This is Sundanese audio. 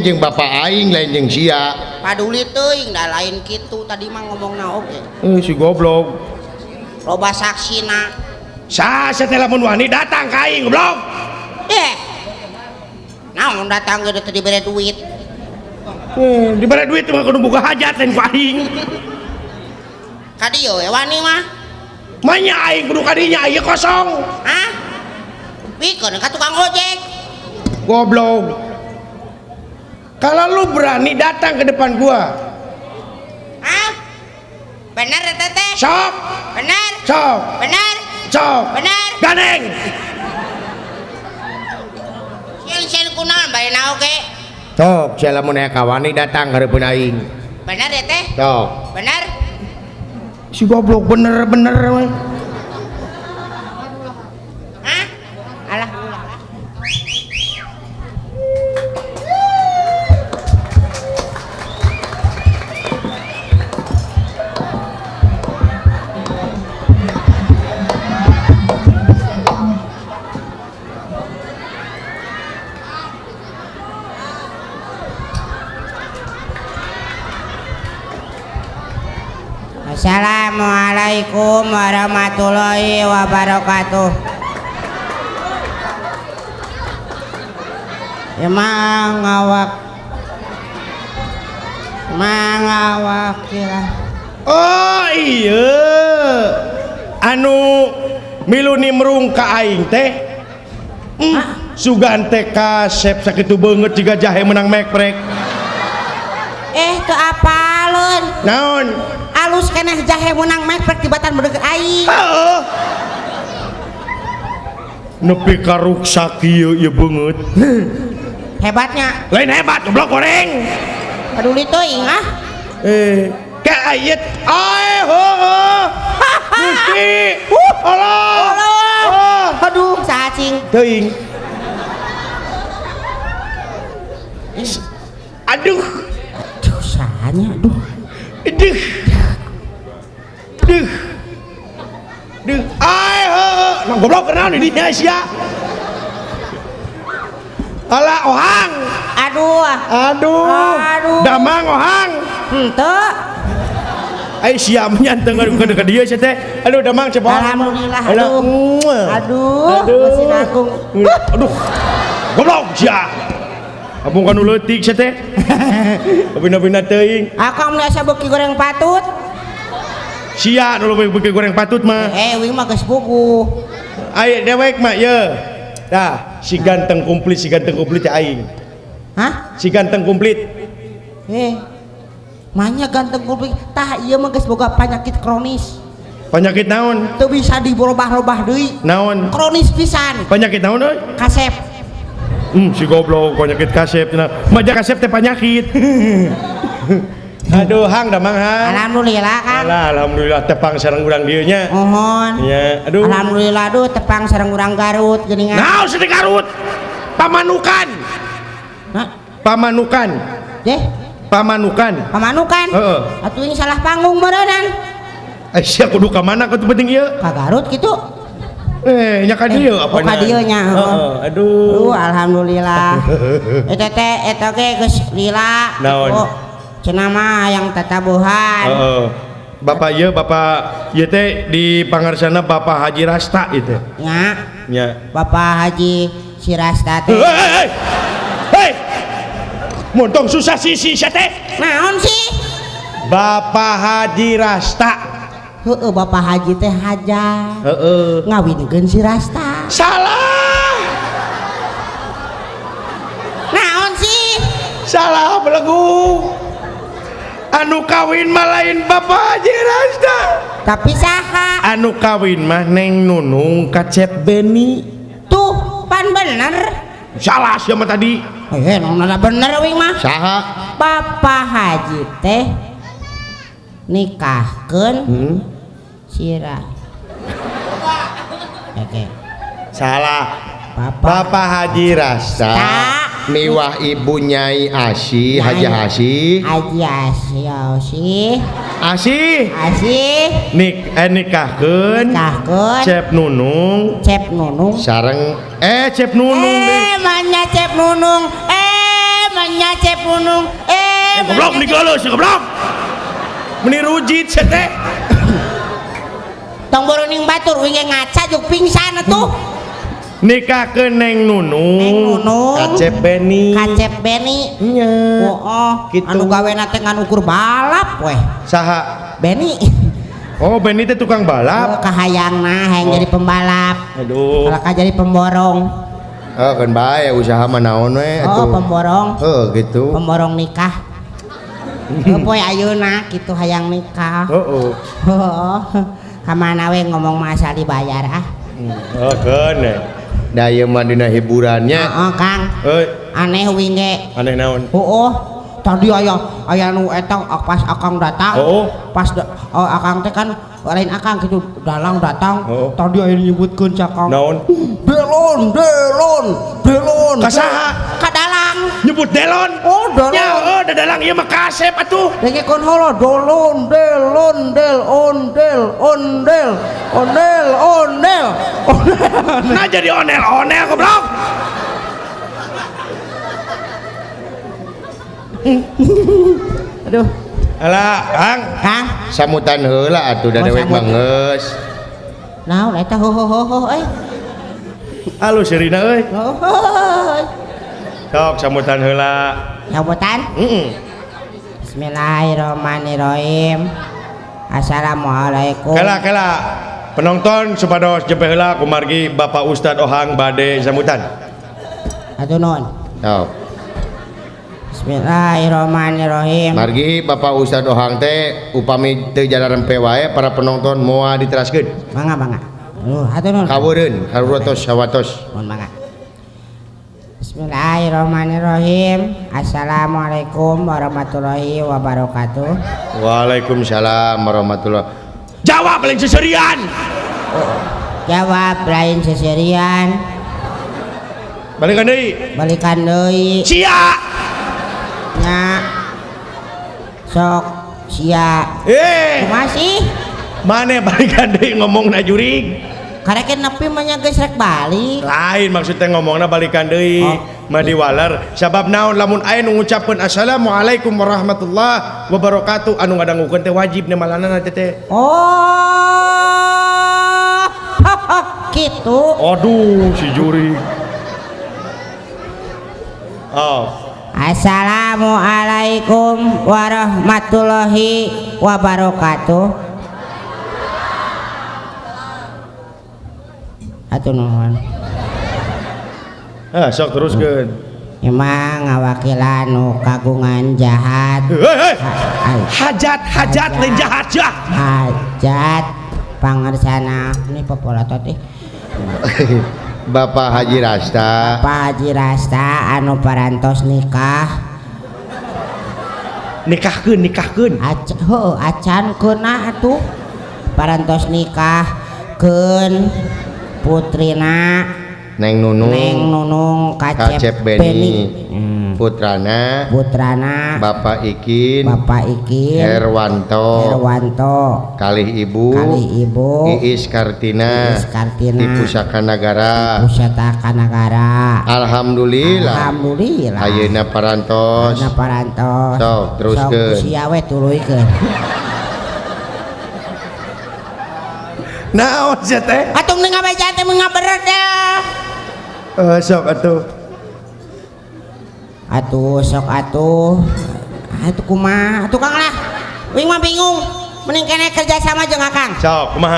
jeung bapak aing lain jeung sia. Paduli teuing da lain kitu tadi mah ngomongna oge. Si goblok. Loba saksina. Sa teh lamun wani datang ka aing goblok. Eh. Naon datang ge teu dibere duit. Dibere duit mah kudu boga hajat lain ku aing. Ka dieu we wani mah. Manya aing kudu ka dinya ieu kosong. Hah? Pikeun ka tukang ojek. Goblok. Kalau lu berani datang ke depan gua. Hah? Bener teteh? Sok. Bener? Sok. Bener? Sok. Bener? Gandeng. Sieun-sieun kunaon bae na oge? Sok, sia lamun aya kawani datang ka hareupeun aing. Bener teteh? Sok. Bener? Si goblok bener-bener we. Hah? Alah ulah. Assalamualaikum warahmatullahi wabarakatuh. Emang awak mangawak. Oh iya, anu milu nimrung ka aing teh. Sugan teh kasep sakitu beungeut jiga jahe menang mekprek. Teu apaleun. Naon? Alus keneh jahe menang mekprek tibatan beudeg aing. Heeh. Nepi ka ruksak ieu ieu beungeut. Hebatnya. Lain hebat goblok goreng. Peduli teuing ah. Ka ayet ae heueuh. Gusti. Allah. Allah. Aduh, saha cing? Teuing. Aduh. Aduh, sahanya aduh. Aduh. Duh. Duh. Ae heueuh. Nah goblok kenaon di dinya sia. Alah ohang. Aduh. Aduh. Aduh. Damang ohang. Henteu. Ai sia mah teu ngadukeun ka dieu sia teh. Aduh damang cepot. Alhamdulillah. Aduh. Aduh. Masih nanggung. Aduh. Goblok sia. Abung kanu leutik sia teh. Abina-bina teuing. Akang mun asa beuki goreng patut. Sia nu leuwih beuki goreng patut mah. Wing mah geus buku. Ai dewek mah ye. Dah, si ganteng komplit, si ganteng komplit teh aing. Hah? Si ganteng komplit. Manya ganteng komplit. Tah ieu mah geus boga penyakit kronis. Penyakit naon? Teu bisa dirobah-robah deui. Naon? Kronis pisan. Penyakit naon euy? Kasep. Si goblok penyakit kasep cenah. Maja kasep teh penyakit. Aduh, hang damang hang. Alhamdulillah, Kang. Alah, alhamdulillah tepang sareng urang dieu nya. Mohon. Nya, aduh. Alhamdulillah aduh tepang sareng urang Garut geuningan. Naon sih Garut? Pamanukan. Hah? Pamanukan. Deh. Pamanukan. Pamanukan? Heeh. Atuh ini salah panggung meureunnan. Sia kudu ka mana kudu penting ieu? Ka Garut kitu. Nya ka dieu apa Oh, ka dieu nya. Heeh, aduh. Aduh, alhamdulillah. Eta teh eta ge geus lila. Naon? Cenah mah yang tatabuhan. Heeh. Bapak ieu, bapak ieu teh di pangarsana Bapak Haji Rasta ieu teh. Nya. Nya. Bapak Haji si Rasta teh. Hei. Hei. Montong susah sisi sia teh. Naon sih? Bapak Haji Rasta. Heeh, Bapak Haji teh haja. Heeh. Ngawinkeun si Rasta. Salah. Naon sih? Salah belegu. Anu kawin mah lain Bapak Haji Rasta. Tapi saha? Anu kawin mah Neng Nunung ka Cep Beni. Tuh, pan bener. Salah sia mah tadi. Nona bener wing mah. Saha? Bapak Haji teh nikahkeun sirah. Oke. Salah. Bapak Haji Rasta miwah ibu Nyai Asi, Haji Asi. Haji Asi, Asi. Asi. Asi. Nikahkeun. Nikahkeun. Cep Nunung. Cep Nunung. Sareng Cep Nunung. Manya Cep Nunung. Manya Cep Goblok meni geuleuh si goblok. Meni rujit sia teh. Tong boroning batur wing ngaca juk pingsan atuh. Nikahkeun Neng Nunung. Neng Nunung. Kacep Beni. Kacep Beni. Nya. Oh, Gitu. anu gawena teh ngan ukur balap weh. Saha? Beni. Oh, Beni teh tukang balap. Oh, kahayangna hayang Oh. jadi pembalap. Aduh. Kalau jadi pemborong. Oh, kan bae usaha mah naon we Oh, atuh. pemborong. Heuh, gitu. Pemborong nikah. Oh, poe ayeuna kitu hayang nikah. Heeh. Oh, kamana we ngomong mah asal dibayar ah. Oh, keun. Da ieu mah dina hiburannya. Heeh, Kang. Euy, Aneh wing ge. aneh naon? Heeh. Tadi aya nu eta pas akang datang. Oh. Pas akang teh kan lain akang gitu dalang datang. Oh. Tadi aya nyebutkeun cakang. Naon? Delon, delon, delon. Ka saha? Ka dalang. Nyebut delon. Oh, delon. Ya, oh, da dalang ieu mah kasep atuh. Dengekeun heula dolon, delon, del, ondel, ondel, ondel, ondel. Ondel. Nah jadi onel-onel goblok. Aduh, Alah, Kang. Kang. Samutan heula atuh da Oh, dewek mah samut. geus. Naon eta ho ho ho ho euy. Alus seurina euy. Ho ho. Sok sambutan heula. Sambutan? Heeh. Bismillahirrahmanirrahim. Assalamualaikum. Kela kela. Penonton supados jempe heula kumargi Bapak Ustad Ohang bade sambutan. Atuh nuhun. Sok. Bismillahirrahmanirrahim. Margi Bapak Ustad Ohang teh upami teu jalarempe wae para penonton moal diteraskeun. Mangga mangga. Aduh, hatur nuhun. Kaweureun karuatos sawatos. Mohon mangga. Bismillahirrahmanirrahim. Assalamualaikum warahmatullahi wabarakatuh. Waalaikumsalam warahmatullahi. Jawab lain seserian. Jawab lain seserian. Balikan deui. Balikan deui. Sia. Nya. Sok sia. Eh, Kumaha sih? mana balikan deui ngomongna jurig? Karek nepi mah nya geus rek balik. Lain maksudnya ngomongna balikan deui. Oh. Mah diwaler sabab naon lamun aya nu ngucapkeun assalamualaikum warahmatullahi wabarakatuh anu ngadangukeun teh wajib nemalanana teh teh. Oh. Gitu. Aduh si juri. Oh. Assalamualaikum warahmatullahi wabarakatuh. Atuh nuhun. Ah, sok teruskeun. Emang ngawakilan nu kagungan jahat. Hei, hei. Hajat, hajat lain jahat jah. Hajat pangersana ini popolotot ih. Bapak Haji Rasta. Bapak Haji Rasta anu parantos nikah. Nikahkeun, nikahkeun. Heuh, acan keuna atuh. Parantos nikahkeun putrina Neng Nunung. Neng Nunung Kacep, Kacep Beni. Putrana Putrana Bapak Ikin. Bapak Ikin Herwanto. Herwanto. Kalih Ibu. Kalih Ibu Iis Kartina. Iis Kartina. Di Pusaka Nagara. Pusaka Nagara. Alhamdulillah. Alhamdulillah. Ayeuna parantos. Ayeuna parantos. Sok teruskeun. Sok sia we tuluykeun. Naon sia teh? Atuh mending ngabeja teh ngaberedel. Sok atuh. Atuh sok atuh. Atuh kumaha? Atuh Kang lah. Wing mah bingung. Mending kene kerja sama jeung Akang. Sok kumaha?